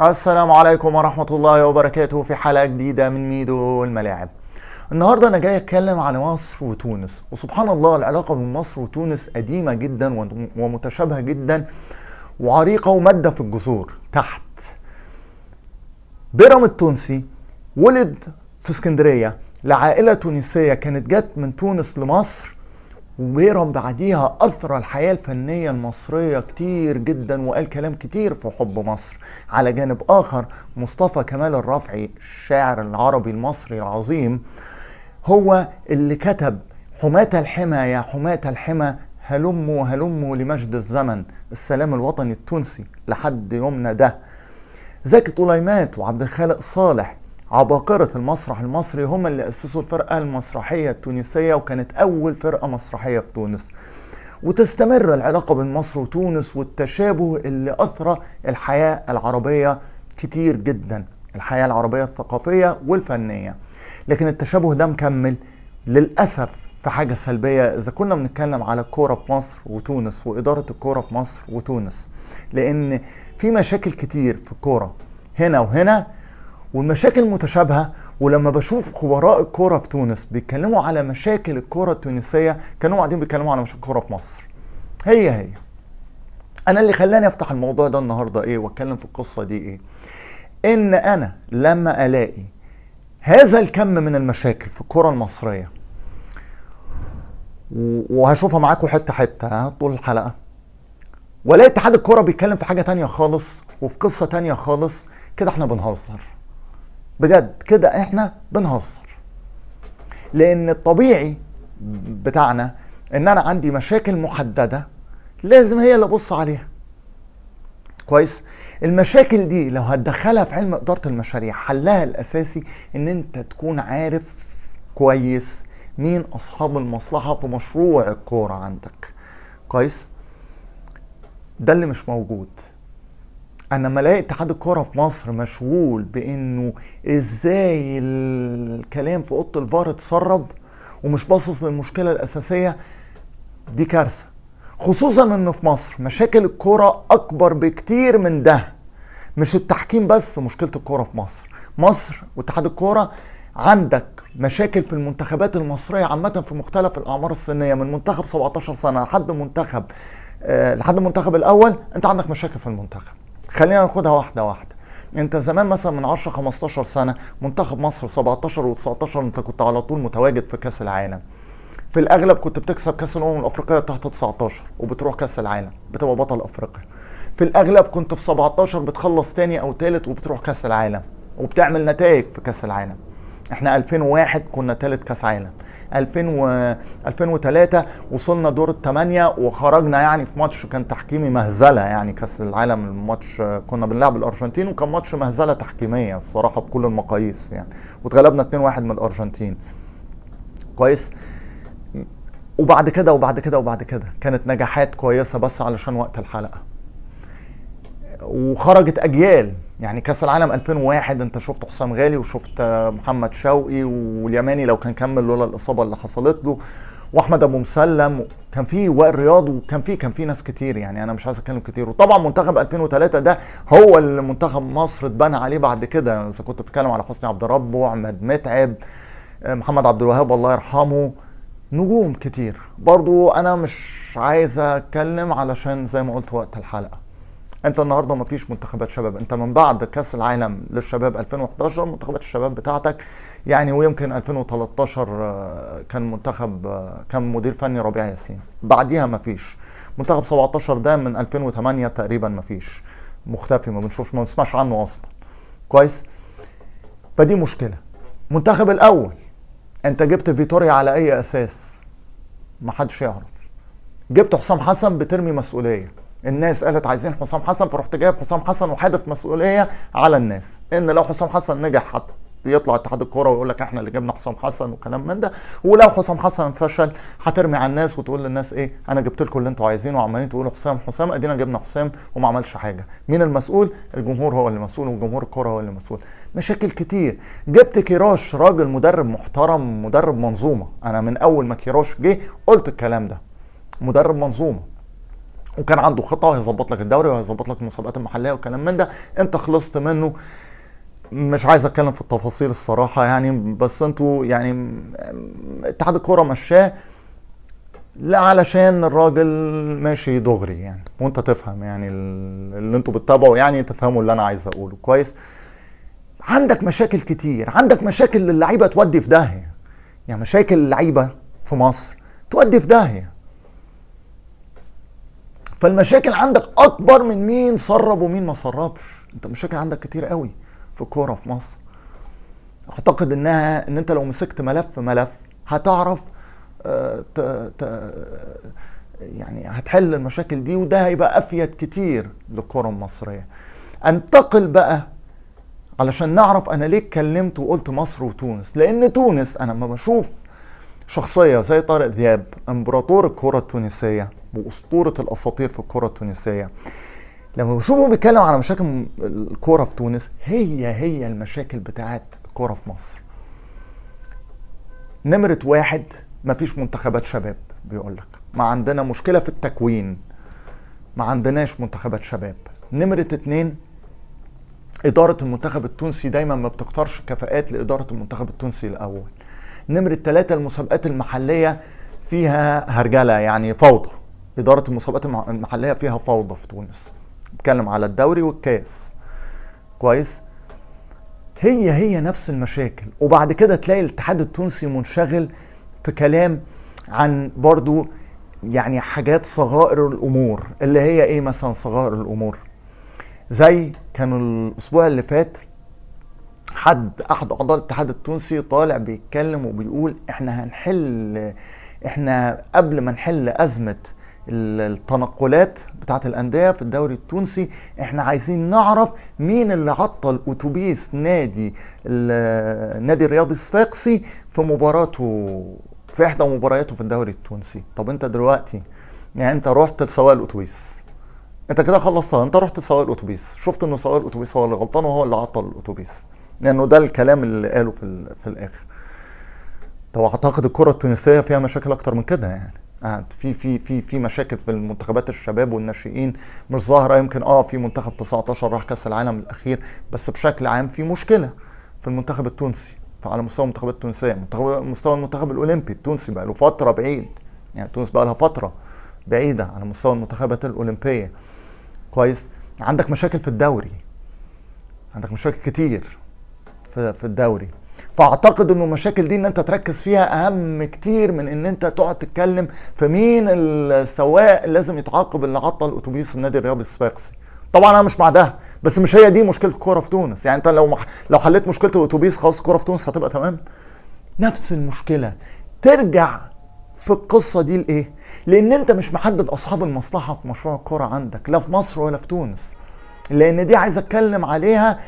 السلام عليكم ورحمة الله وبركاته في حلقة جديدة من ميدو الملاعب. النهاردة أنا جاي أتكلم على مصر وتونس، وسبحان الله العلاقة بين مصر وتونس قديمة جدا ومتشابهة جدا وعريقة ومادة في الجذور تحت. بيرام التونسي ولد في اسكندرية لعائلة تونسية كانت جت من تونس لمصر، وبيرام بعديها أثرى الحياة الفنية المصرية كتير جدا وقال كلام كتير في حب مصر. على جانب آخر مصطفى كمال الرافعي الشاعر العربي المصري العظيم هو اللي كتب حماة الحمى يا حماة الحمى هلموا هلموا لمجد الزمن، السلام الوطني التونسي لحد يومنا ده. زكي طليمات وعبد الخالق صالح عباقرة المسرح المصري هم اللي أسسوا الفرقة المسرحية التونسية، وكانت أول فرقة مسرحية في تونس. وتستمر العلاقة بين مصر وتونس والتشابه اللي أثرى الحياة العربية كتير جدا، الحياة العربية الثقافية والفنية. لكن التشابه ده مكمل للأسف في حاجة سلبية إذا كنا بنتكلم على الكورة في مصر وتونس وإدارة الكورة في مصر وتونس، لأن في مشاكل كتير في الكورة هنا وهنا والمشاكل متشابهة. ولما بشوف خبراء الكورة في تونس بيتكلموا على مشاكل الكورة التونسية كانوا قاعدين بيتكلموا على مشاكل الكورة في مصر. هي أنا اللي خلاني أفتح الموضوع ده النهاردة إيه وأتكلم في القصة دي إيه، إن أنا لما ألاقي هذا الكم من المشاكل في الكورة المصرية، وهشوفها معاكم حتة حتة طول الحلقة، ولا اتحاد الكورة بيتكلم في حاجة تانية خالص وفي قصة تانية خالص، كده احنا بنهزر بجد، كده احنا بنهزر. لان الطبيعي بتاعنا ان انا عندي مشاكل محددة لازم هي اللي ابص عليها كويس. المشاكل دي لو هتدخلها في علم ادارة المشاريع حلها الاساسي ان انت تكون عارف كويس مين اصحاب المصلحة في مشروع الكورة عندك كويس. ده اللي مش موجود. انا لما الاقي اتحاد الكورة في مصر مشغول بانه ازاي الكلام في اوضة الفار اتسرب ومش باصص للمشكلة الاساسية، دي كارثة. خصوصا انه في مصر مشاكل الكورة اكبر بكتير من ده، مش التحكيم بس مشكلة الكورة في مصر. مصر واتحاد الكورة عندك مشاكل في المنتخبات المصرية عامة في مختلف الاعمار السنية، من منتخب 17 سنة لحد منتخب لحد المنتخب الاول انت عندك مشاكل في المنتخب. خلينا ناخدها واحدة واحدة. انت زمان مثلا من 10 15 سنة منتخب مصر 17 و19 انت كنت على طول متواجد في كاس العالم، في الاغلب كنت بتكسب كاس الامم الافريقية تحت 19 وبتروح كاس العالم بتبقى بطل افريقيا. في الاغلب كنت في 17 بتخلص تاني او تالت وبتروح كاس العالم وبتعمل نتائج في كاس العالم. احنا 2001 كنا تالت كاس عالم، 2003 وصلنا دور الثمانية وخرجنا يعني في ماتش كان تحكيمي مهزلة، يعني كاس العالم الماتش كنا بنلعب الارجنتين وكان ماتش مهزلة تحكيمية الصراحة بكل المقاييس يعني، واتغلبنا 2-1 من الارجنتين كويس. وبعد كده وبعد كده وبعد كده كانت نجاحات كويسة بس علشان وقت الحلقة، وخرجت اجيال. يعني كاس العالم 2001 انت شفت حسام غالي وشفت محمد شوقي واليماني لو كان كمل لولا الاصابة اللي حصلت له، واحمد ابو مسلم، كان في وائل رياض، وكان في كان في ناس كتير، يعني انا مش عايز اتكلم كتير. وطبعا منتخب 2003 ده هو اللي منتخب مصر اتبنى عليه بعد كده، اذا كنت بتتكلم على حسني عبد ربه، عماد متعب، محمد عبد الوهاب الله يرحمه، نجوم كتير. برضو انا مش عايز اتكلم علشان زي ما قلت وقت الحلقة. انت النهارده مفيش منتخبات شباب، انت من بعد كاس العالم للشباب 2011 منتخبات الشباب بتاعتك يعني، ويمكن 2013 كان منتخب كان مدير فني ربيع ياسين، بعديها مفيش. منتخب 17 ده من 2008 تقريبا مفيش، مختفي، ما بنشوفش ما بنسمعش عنه اصلا كويس. فدي مشكلة. منتخب الاول انت جبت فيتوريا على اي اساس؟ محدش يعرف. جبت حسام حسن بترمي مسؤولية، الناس قالت عايزين حسام حسن، فرحت جايب حسام حسن وحادف مسؤولية على الناس ان لو حسام حسن نجح يطلع اتحاد الكورة ويقول لك احنا اللي جبنا حسام حسن وكلام من ده، ولو حسام حسن فشل هترمي على الناس وتقول للناس ايه، انا جبت لكم اللي انتوا عايزينه وعمالين تقولوا حسام حسام، ادينا جبنا حسام وما عملش حاجة. مين المسؤول؟ الجمهور هو اللي مسؤول، وجمهور الكورة هو اللي مسؤول. مشاكل كتير. جبت كيروش، راجل مدرب محترم، مدرب منظومة، انا من اول ما كيروش جه قلت الكلام ده، مدرب منظومة وكان عنده خطه وهيظبط لك الدوري وهيظبط لك المسابقات المحلية وكلام من ده، انت خلصت منه. مش عايز اتكلم في التفاصيل الصراحة يعني، بس انتوا يعني اتحاد الكورة مشاه لا علشان الراجل ماشي دغري يعني، وانت تفهم يعني اللي انتوا بتتابعوا يعني تفهموا اللي انا عايز اقوله كويس. عندك مشاكل كتير، عندك مشاكل للعيبة تودي في داهية، يعني مشاكل اللعيبة في مصر تودي في داهية. فالمشاكل عندك اكبر من مين سرب ومين ما سربش، انت مشاكل عندك كتير قوي في الكورة في مصر. اعتقد ان انت لو مسكت ملف ملف هتعرف يعني هتحل المشاكل دي، وده هيبقى افيد كتير للكرة المصرية. انتقل بقى علشان نعرف انا ليه اتكلمت وقلت مصر وتونس، لان تونس انا لما بشوف شخصية زي طارق ذياب امبراطور الكره التونسية واسطوره الاساطير في الكره التونسية، لما بشوفه بيتكلم على مشاكل الكره في تونس هي المشاكل بتاعت الكره في مصر. نمره 1، مفيش منتخبات شباب، بيقولك ما عندنا مشكلة في التكوين، ما عندناش منتخبات شباب. نمرة 2، إدارة المنتخب التونسي دايما ما بتختارش كفاءات لإدارة المنتخب التونسي الأول. نمرة 3، المسابقات المحلية فيها هرجلة، يعني فوضى، إدارة المسابقات المحلية فيها فوضى في تونس، بتكلم على الدوري والكاس كويس. هي نفس المشاكل. وبعد كده تلاقي الاتحاد التونسي منشغل في كلام عن برضو يعني حاجات صغائر الأمور، اللي هي إيه مثلا صغائر الأمور؟ زي كان الأسبوع اللي فات أحد أعضاء الاتحاد التونسي طالع بيتكلم وبيقول إحنا قبل ما نحل أزمة التنقلات بتاعت الأندية في الدوري التونسي إحنا عايزين نعرف مين اللي عطل أتوبيس النادي الرياضي الصفاقسي في مباراته، في إحدى مبارياته في الدوري التونسي. طب أنت دلوقتي يعني أنت رحت لسواق الأتوبيس، أنت كده خلصتها، أنت رحت لسواق الأتوبيس، شفت إن سواق الأتوبيس هو اللي غلطان وهو اللي عطل الأتوبيس، لأنه ده الكلام اللي قاله في الآخر. طب أعتقد الكرة التونسية فيها مشاكل أكتر من كده يعني، في في في في مشاكل في المنتخبات الشباب والناشئين مش ظاهرة، يمكن في منتخب 19 راح كأس العالم الأخير، بس بشكل عام في مشكلة في المنتخب التونسي على مستوى المنتخبات التونسية. مستوى المنتخب الأولمبي التونسي بقى له فترة بعيد، يعني تونس بقى لها فترة بعيدة على مستوى المنتخبات الأولمبية كويس. عندك مشاكل في الدوري، عندك مشاكل كتير في الدوري. فاعتقد انه المشاكل دي ان انت تركز فيها اهم كتير من ان انت تقعد تتكلم في مين السواق لازم يتعاقب اللي عطل اتوبيس النادي الرياضي الصفاقسي. طبعا انا مش مع ده، بس مش هي دي مشكلة الكورة في تونس. يعني انت لو حليت مشكلة الاتوبيس خلاص الكورة في تونس هتبقى تمام. نفس المشكلة ترجع في القصة دي لايه؟ لان انت مش محدد اصحاب المصلحة في مشروع الكورة عندك، لا في مصر ولا في تونس، لان دي عايز اتكلم عليها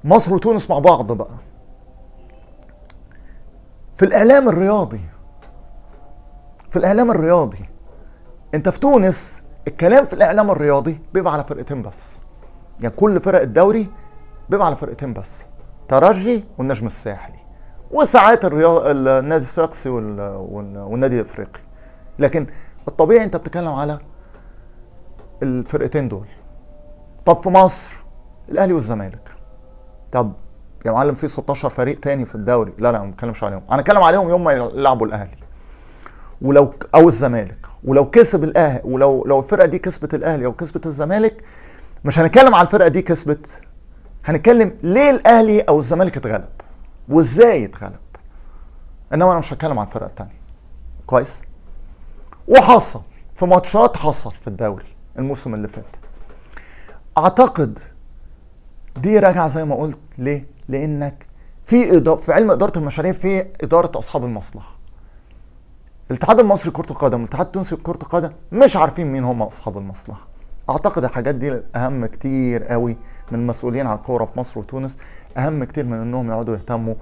مصر وتونس مع بعض بقى. في الاعلام الرياضي، في الاعلام الرياضي انت في تونس الكلام في الاعلام الرياضي بيبقى على فرقتين بس، يعني كل فرق الدوري بيبقى على فرقتين بس، ترجي والنجم الساحلي، وساعات النادي الصفاقسي والنادي الافريقي، لكن الطبيعي انت بتتكلم على الفرقتين دول. طب في مصر الاهلي والزمالك، طب يا معلم في 16 فريق تاني في الدوري، لا لا ما بتكلمش عليهم، انا اتكلم عليهم يوم ما يلعبوا الاهلي ولو او الزمالك، ولو كسب الاهلي، ولو الفرقة دي كسبت الاهلي او كسبت الزمالك، مش هنتكلم على الفرقة دي كسبت، هنتكلم ليه الاهلي او الزمالك اتغلب وازاي اتغلب، انما انا مش هتكلم عن الفرقة الثانية. كويس. وحصل في ماتشات، حصل في الدوري الموسم اللي فات. اعتقد دي راجعه زي ما قلت ليه؟ لانك في علم ادارة المشاريع في ادارة اصحاب المصلحة. الاتحاد المصري لكرة القدم والاتحاد التونسي لكرة القدم مش عارفين مين هم اصحاب المصلحة. اعتقد الحاجات دي اهم كتير قوي من المسؤولين عن الكورة في مصر وتونس، اهم كتير من انهم يقعدوا يهتموا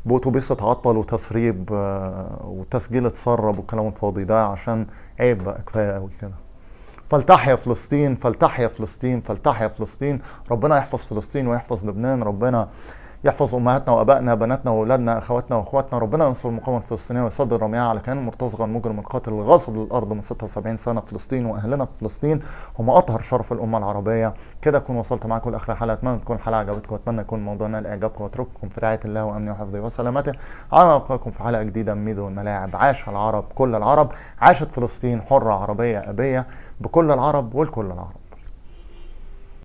باتوبيس اتعطل وتسريب وتسجيل اتسرب والكلام الفاضي ده، عشان عيب بقى، كفاية قوي كده. فلتحيا فلسطين، فلتحيا فلسطين، فلتحيا فلسطين. ربنا يحفظ فلسطين ويحفظ لبنان، ربنا يحفظ امهاتنا وابائنا، بناتنا واولادنا، اخواتنا واخواتنا. ربنا ينصر المقاومة الفلسطينية ويسدد رميها على كيان المرتزقة المجرم القاتل الغاصب للارض من 76 سنة. فلسطين واهلنا في فلسطين هم اطهر شرف الامة العربية. كده اكون وصلت معاكم لاخر الحلقة. اتمنى تكون الحلقة عجبتكم، واتمنى يكون الموضوع نال اعجابكم، واترككم في رعاية الله وامنه وحفظه وسلامته. على القاكم في حلقة جديدة من ميدو الملاعب. عاش العرب، كل العرب، عاشت فلسطين حره عربية ابيه، بكل العرب والكل العرب.